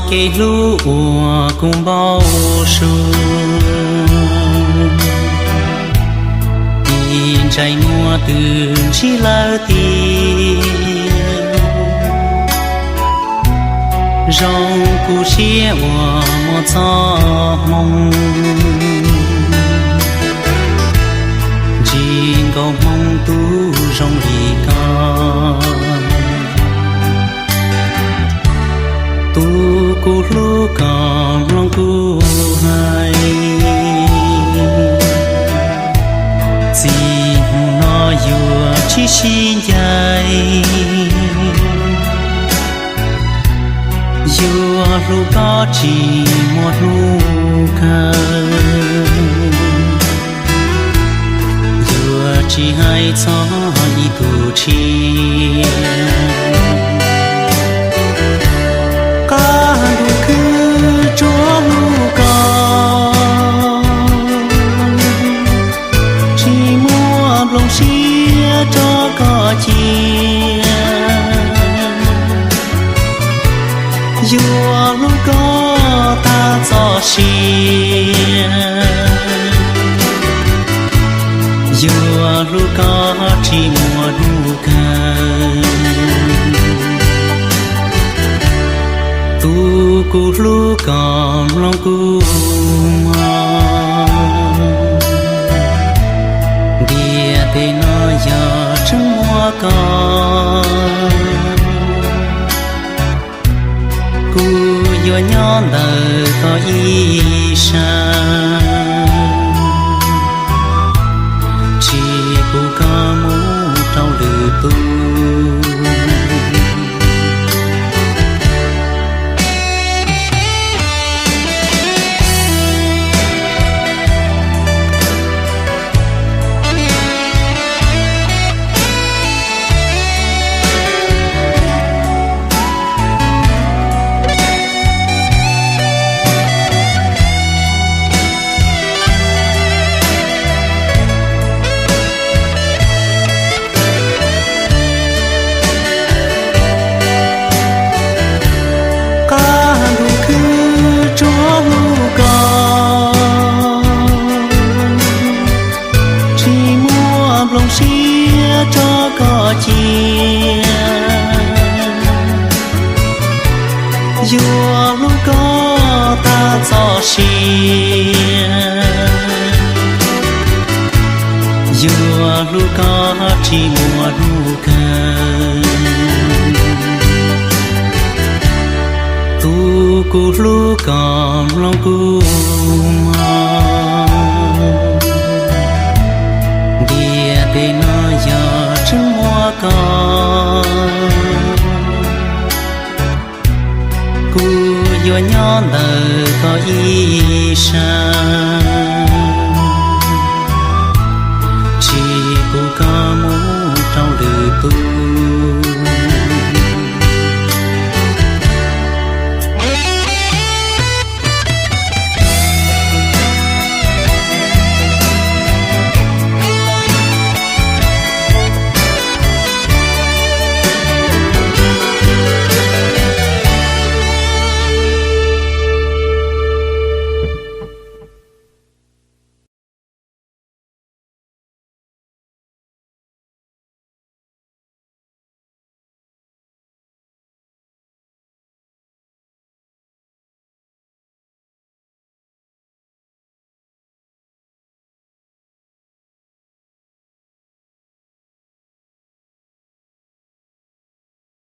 Kev hlub uas kuv npau suav, ib ntsais muag twb ntsib lawm tiag. Zoo kuv siab uas muaj txoj hmoo, tsis nkaus hmoo tub zoo li koj. Tus kuv hlub, koj mloog kuv hais, txij hnub no yuav tsis sib ncaim. Yuav hlub koj tsis muaj hnub kawg, yuav tsis hais txog ib tug tshiab. Qab ntuj khwb tsuas hlub koj, tsis muaj nplooj siab rau koj cia. Yuav hlub koj tag txoj sia, yuav hlub koj tsis muaj hnub kawg. Tus kuv hlub, koj mloog kuv hais, ntiaj teb no yog tseem muaj koj, kuv yuav nyob ntawm koj ib sab, tsis pub koj mus rau lwm tus. Qab ntuj khwb tsuas hlub koj, tsis muaj nplooj siab rau koj cia. Yuav hlub koj tag txoj sia, yuav hlub koj tsis muaj hnub kawg. Tus kuv hlub, koj mloog kuv hais, ntiaj teb no yog tseem muaj koj, kuv yuav nyob ntawm koj ib sab,